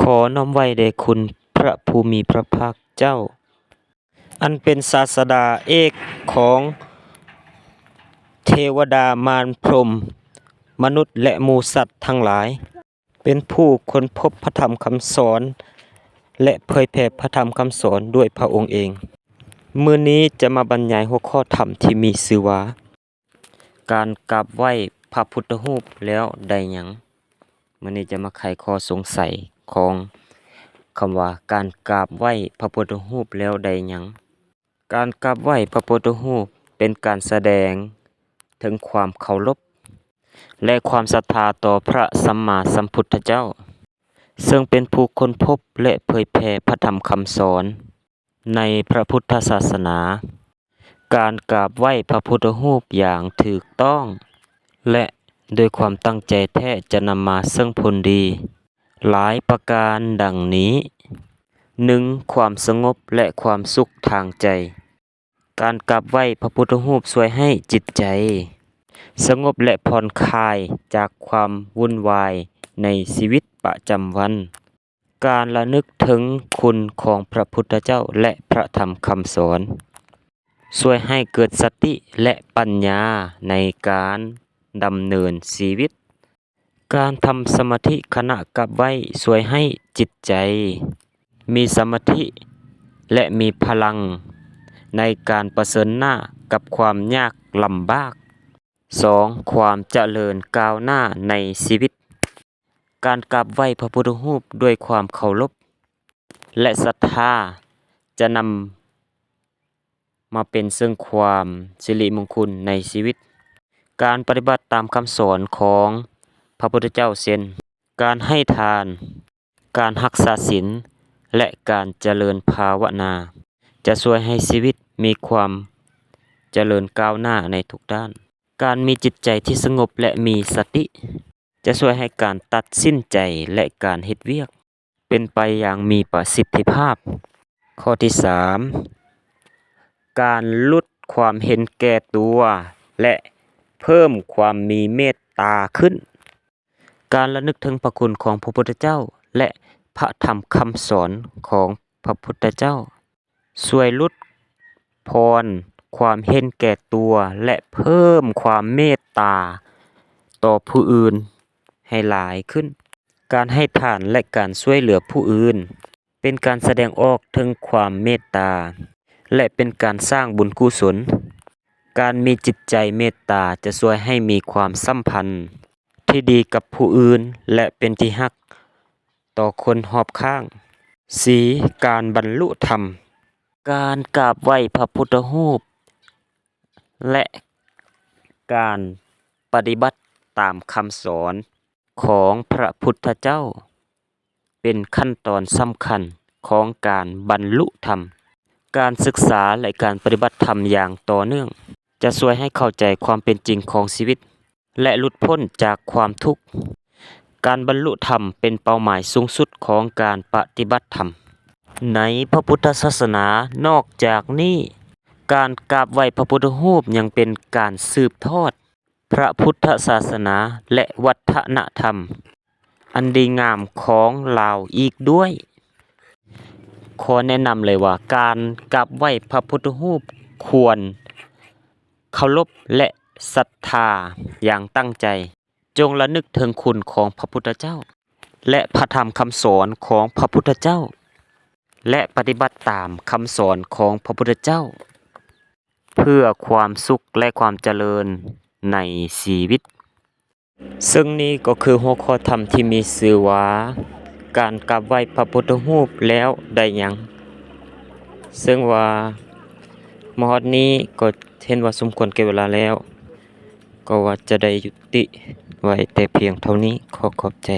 ຂໍນ້ອມໄຫວ້ແດ່ຄຸນພະຜູ້ມີພະພາກເຈົ້າ ອັນເປັນສາດສະດາເອກຂອງເທວະດາມານພົມ, ມະນຸດ ແລະ ໝູ່ສັດທັງຫຼາຍ, ເປັນຜູ້ຄົ້ນພົບພະທຳຄຳສອນ ແລະ ເຜີຍແຜ່ພະທຳຄຳສອນດ້ວຍພະອົງເອງ. ມື້ນີ້ຈະມາບັນຍາຍຫົວຂໍ້ທຳທີ່ມີຊື່ວ່າ ການກາບໄຫວ້ພະພຸດທະຮູບແລ້ວໄດ້ຫຍັງ? ມື້ນີ້ຈະມາໄຂຂໍ້ສົງໄສຂອງຄຳວ່າ ການກາບໄຫວ້ພະພຸດທະຮູບແລ້ວໄດ້ຫຍັງ? ການກາບໄຫວ້ພະພຸດທະຮູບເປັນການສະແດງເຖິງຄວາມເຄົາລົບ ແລະ ຄວາມສັດທາຕໍ່ພະສຳມາສຳພຸດທະເຈົ້າ ເຊິ່ງເປັນຜູ້ຄົ້ນພົບ ແລະ ເຜີຍແຜ່ພະທຳຄຳສອນ ໃນພະພຸດທະສາສະໜາ. ການກາບໄຫວ້ພະພຸດທະຮູບຢ່າງຖືກຕ້ອງ ແລະ ດ້ວຍຄວາມຕັ້ງໃຈແທ້ ຈະນຳມາເຊິ່ງຜົນດີຫຼາຍປະການດັ່ງນີ້, ໜຶ່ງ, ຄວາມສະຫງົບ ແລະ ຄວາມສຸກທາງໃຈ. ການກາບໄຫວ້ພະພຸດທະຮູບຊ່ວຍໃຫ້ຈິດໃຈສະຫງົບ ແລະ ຜ່ອນຄາຍຈາກຄວາມວຸ່ນວາຍໃນຊີວິດປະຈຳວັນ. ການລະນຶກເຖິງຄຸນຂອງພະພຸດທະເຈົ້າ ແລະ ພະທຳຄຳສອນ ຊ່ວຍໃຫ້ເກີດສະຕິ ແລະ ປັນຍາໃນການດຳເນີນຊີວິດ. ການທຳສະມາທິຂະນະກາບໄຫວ້ຊ່ວຍໃຫ້ຈິດໃຈມີສະມາທິ ແລະ ມີພະລັງໃນການປະເຊີນໜ້າກັບຄວາມຍາກລຳບາກ. ສອງ, ຄວາມຈະເລີນກ້າວໜ້າໃນຊີວິດ. ການກາບໄຫວ້ພະພຸດທະຮູບດ້ວຍຄວາມເຄົາລົບ ແລະ ສັດທາ ຈະນຳມາເປັນເຊິ່ງຄວາມສິລິມົງຄຸນໃນຊີວິດ. ການປະຕິບັດຕາມຄຳສອນຂອງພະພຸດທະເຈົ້າ ເຊັ່ນ ການໃຫ້ທານ, ການຮັກສາສິນ ແລະ ການຈະເລີນພາວະນາ ຈະຊ່ວຍໃຫ້ຊີວິດມີຄວາມຈະເລີນກ້າວໜ້າໃນທຸກດ້ານ. ການມີຈິດໃຈທີ່ສະຫງົບ ແລະ ມີສະຕິ ຈະຊ່ວຍໃຫ້ການຕັດສິນໃຈ ແລະ ການເຮັດວຽກເປັນໄປຢ່າງມີປະສິດທິພາບ. ຂໍ້ທີສາມ, ການຫຼຸດຄວາມເຫັນແກ່ຕົວ ແລະ ເພີ່ມຄວາມມີເມດຕາຂຶ້ນ. ການລະນຶກເຖິງພະຄຸນຂອງພະພຸດທະເຈົ້າ ແລະ ພະທຳຄຳສອນຂອງພະພຸດທະເຈົ້າ ຊ່ວຍຫຼຸດຜ່ອນຄວາມເຫັນແກ່ຕົວ ແລະ ເພີ່ມຄວາມເມດຕາຕໍ່ຜູ້ອື່ນໃຫ້ຫຼາຍຂຶ້ນ. ການໃຫ້ທານ ແລະ ການຊ່ວຍເຫຼືອຜູ້ອື່ນ ເປັນການສະແດງອອກເຖິງຄວາມເມດຕາ ແລະ ເປັນການສ້າງບຸນກຸສົນ. ການມີຈິດໃຈເມດຕາຈະຊ່ວຍໃຫ້ມີຄວາມສຳພັນທີ່ດີກັບຜູ້ອື່ນ ແລະ ເປັນທີ່ຮັກຕໍ່ຄົນຮອບຂ້າງ. ສີ່, ການບັນລຸທຳ. ການກາບໄຫວ້ພະພຸດທະຮູບ ແລະ ການປະຕິບັດຕາມຄຳສອນຂອງພະພຸດທະເຈົ້າ ເປັນຂັ້ນຕອນສຳຄັນຂອງການບັນລຸທຳ. ການສຶກສາ ແລະ ການປະຕິບັດທຳຢ່າງຕໍ່ເນື່ອງ ຈະຊ່ວຍໃຫ້ເຂົ້າໃຈຄວາມເປັນຈິງຂອງຊີວິດ ແລະ ຫຼຸດພົ້ນຈາກຄວາມທຸກ. ການບັນລຸທຳເປັນເປົ້າໝາຍສູງສຸດຂອງການປະຕິບັດທຳໃນພະພຸດທະສາສະໜາ. ນອກຈາກນີ້, ການກາບໄຫວ້ພະພຸດທະຮູບຍັງເປັນການສືບທອດ ພະພຸດທະສາສະໜາ ແລະ ວັດທະນະທຳອັນດີງາມຂອງລາວອີກດ້ວຍ. ຂໍແນະນຳເລີຍວ່າ ການກາບໄຫວ້ພະພຸດທະຮູບຄວນເຄົາລົບ ແລະ ສັດທາຢ່າງຕັ້ງໃຈ. ຈົ່ງລະນຶກເຖິງຄຸນຂອງພະພຸດທະເຈົ້າ ແລະ ພະທຳຄຳສອນຂອງພະພຸດທະເຈົ້າ ແລະ ປະຕິບັດຕາມຄຳສອນຂອງພະພຸດທະເຈົ້າ ເພື່ອຄວາມສຸກ ແລະ ຄວາມຈະເລີນໃນຊີວິດ. ເຊິ່ງນີ້ກໍຄືຫົວຂໍ້ທຳທີ່ມີຊື່ວ່າ ການກາບໄຫວ້ພະພຸດທະຮູບແລ້ວໄດ້ຫຍັງ? ເຊິ່ງວ່າມາຮອດນີ້ກໍເຫັນວ່າສົມຄວນແກ່ເວລາແລ້ວ, ກໍວ່າຈະໄດ້ຍຸຕິໄວ້ແຕ່ພຽງເທົ່ານີ້. ຂໍຂອບໃຈ.